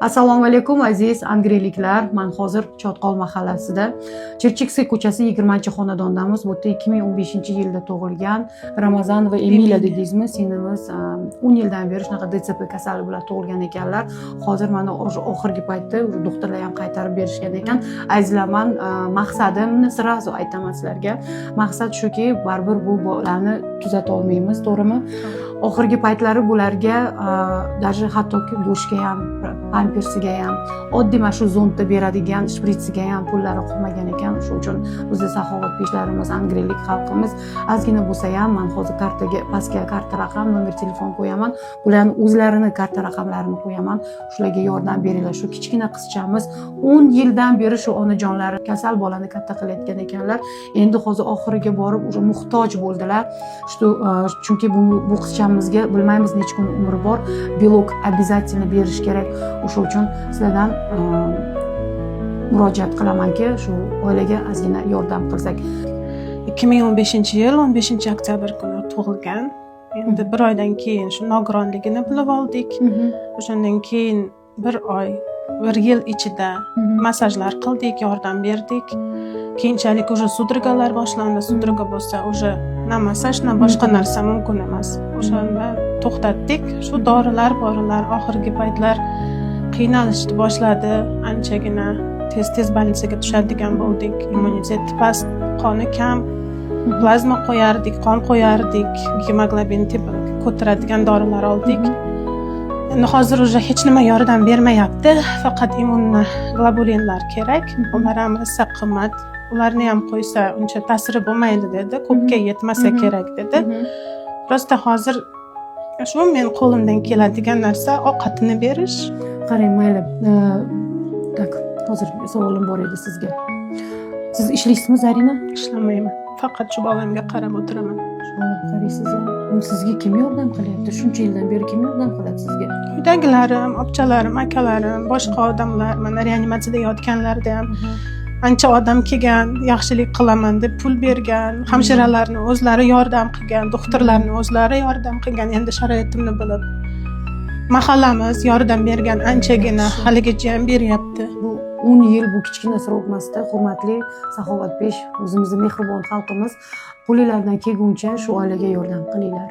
Assalomu alaykum, aziz angrenliklar. Man hozir Chotqol mahallasida, Chirchiqskiy ko'chasi, 20-xonadondamiz. Bu yerda 2015-yilda tug'ilgan Ramazanova Emiliya dedingizmi, singlimiz 10 yildan beri shunaqa DCP kasali bilan tug'ilgan ekanlar. Hozir mana уже oxirgi paytda уже doktorlar ham qaytarib berishgan ekan. Azizlar, man maqsadimni сразу aytaman sizlarga. Maqsad shuki, baribir bu bolani tuzata olmaymiz, to'g'rimi? Oxirgi paytlari bularga даже hattoki go'shtga ham, pampersiga ham, oddiy mana shu zondda beradigan shpritsiga ham pullari qolmagan ekan. Shuning uchun bizni saxovatpeshlarimiz, angrenlik xalqimiz ozgina bo'lsa ham, man hozir kartaga, pastga karta raqam, nomer telefon qo'yaman, ularni o'zlarini karta raqamlarini qo'yaman, shularga yordam beringlar. Shu kichkina qizchamiz 10 yildan beri shu onajonlari kasal bolani katta qilayotgan ekanlar. Endi hozir oxiriga borib уже muhtoj bo'ldilar, что chunki bu qizchamizga bilmaymiz necha kun umri bor, белок обязательно berish kerak. O'sha uchun sizlardan murojaat qilamanki, shu oilaga ozgina yordam qilsak. 2015-yil 15 oktyabr kuni tug'ilgan. Endi bir oydan keyin shu nogironligini bilib oldik. O'shandan keyin bir oy, bir yil ichida massajlar qildik, yordam berdik. Keyinchalik уже судорога lar boshlandi. Судорога bo'lsa, уже na massaj, na boshqa narsa mumkin emas. O'shanda to'xtatdik. Shu dorilar, borilar. Oxirgi paytlar qiynalishni boshladi anchagina, tez tez больница ga tushadigan bo'ldik. Immuniteti past, qoni kam, plazma qo'yardik, qon qo'yardik, gemoglobin ko'taradigan dorilar oldik. Endi hozir уже hech nima yordam bermayapti, faqat immunoglobulinlar kerak. Ular ham rosa qimmat. Ularni ham qo'ysa, uncha ta'siri bo'lmaydi dedi, ko'pga yetmasa kerak dedi. Просто hozir shu men qo'limdan keladigan narsa ovqatini berish. Qarang, mayli. Так, hozir savolim bor edi sizga. Siz ishlaysizmi, Zarina? Ishlamayman, faqat shu bolamga qarab o'tiraman. Shu bolaga qaraysiz, a? Sizga kim yordam qilyapti? Shuncha yildan beri kim yordam qilyapti sizga? Uydagilarim, opchalarim, akalarim, boshqa odamlar. Mana reanimatsiyada yotganlarida ham ancha odam kelgan, yaxshilik qilaman deb pul bergan, hamshiralarni o'zlari yordam qilgan, doktorlarni o'zlari yordam qilgan. Endi sharoitimni bilib, mahallamiz yordam bergan anchagina, haligacha ham beryapti. Bu 10 yil, bu kichkina срок emasda. Hurmatli saxovatpesh, o'zimizni mehribon xalqimiz, qo'linglardan kelguncha shu oilaga yordam qilinglar.